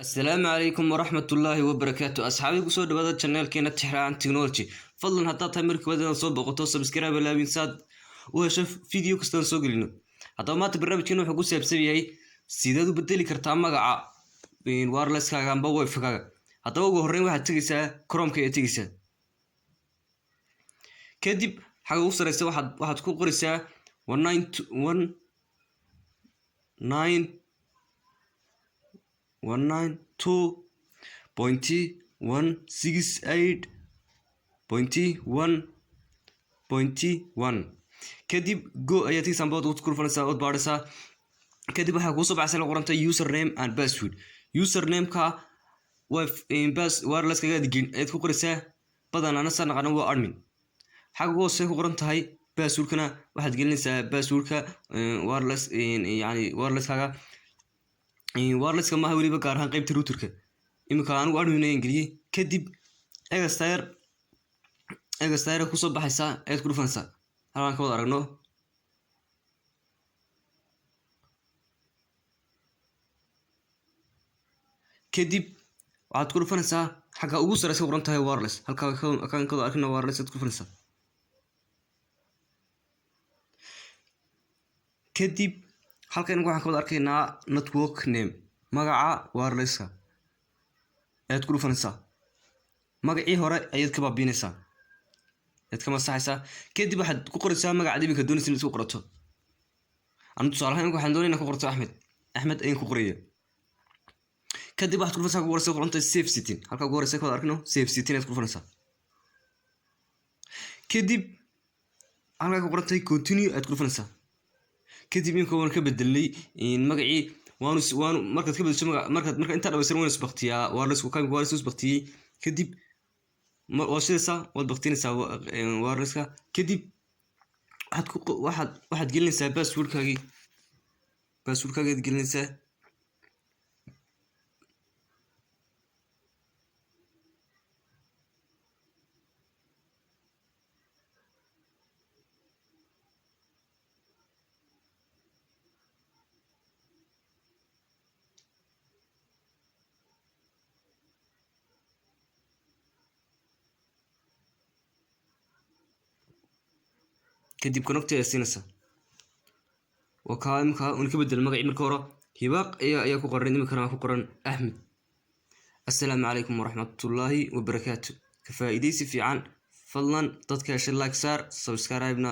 Asalaamu calaykum waraxmatullaahi wabarakaatu. Asxaabii, kusoo dhawaada channelkeena Tixraacan Technology. Fadlan, haddaad tahay markii waad inaad soo boqoto, subscribe laabin saad u hesho video kastaan soo gelino. Haddaba maanta barnaamijkeena wuxuu ku saabsan yahay sideed u bedeli kartaa magaca wirelesskaaga amba wifi-gaaga. Haddaba ugu horreyn waxaad tegeysaa Chromeka ayaad tegeysaa. Kadib xagga ugu sareysa waxaad ku qoraysaa 192.168.1.1. Kadib go ayaad tegeysaa amba waad ku dhufanaysaa, ood baadhaysaa. Kadib waxaa kuusoo baxaysa la qorantay username and password. Username-ka wirelesskaaga ayaad ku qoraysaa. Badanaana saa naqaano waa admin. Xagga ugu hoose ku qoran tahay passwordkana waxaad gelinaysaa passwordka wireless, yani wirelesskaaga. Wirelesska maaha, weliba gaar ahaan qeybta routerka. Iminka anigu admin ayaan geliyey. Kadib extra kusoo baxaysaa ayaad ku dhufanaysaa. Halkaan ka wada aragno. Kadib waxaad ku dhufanaysaa xagga ugu sareysa ku qoran tahay wireless. Halkaa kaan ka wada arkina wireless aad ku dhufanaysaa. Kadib halkan waxaan ka wada arkaynaa network name, magaca wirelesska ayaad ku dhufanaysaa. Magacii hore ayaad ka baabiinaysaa, ayaad ka masaxaysaa. Kadib waxaad ku qoraysaa magacaad iminka doonaysa inaad ku qorato. Anu tusaale ahaan waxaan doonaya inaan ku qorto Axmed. Axmed ayaan ku qoraya. Kadib waxaad ku dhufanaysaa ku qoraysa ku qoran tahay save setting. Halka ugu horeysa ka wada arkino save setting ayaad ku dhufanaysaa. Kadib halkaa ku qoran tahay continue ayaad ku dhufanaysaa. Kadib imika waan ka bedelnay magacii. Waanu markaad ka bedesho magac, markaad marka intaa dhamaystiran waan isbaktiyaa wireless ka, wireless isbaktiyey. Kadib waad shidaysaa, waad baktinaysaa wirelesska. Kadib waxaad ku waxaad waxaad gelinaysaa passwordkaagii. Passwordkaagaad gelinaysaa. Kadib connect ayaad siinaysaa. Waa kaa imika un ka bedel magacii. Marka hore Hibaaq ayaa ku qoran, iminkana waa ku qoran Axmed. Assalaamu calaykum waraxmatullaahi wabarakaatu. Ka faa'iidaysi fiican. Fadlan dadka heshay like saar, subscribe-na.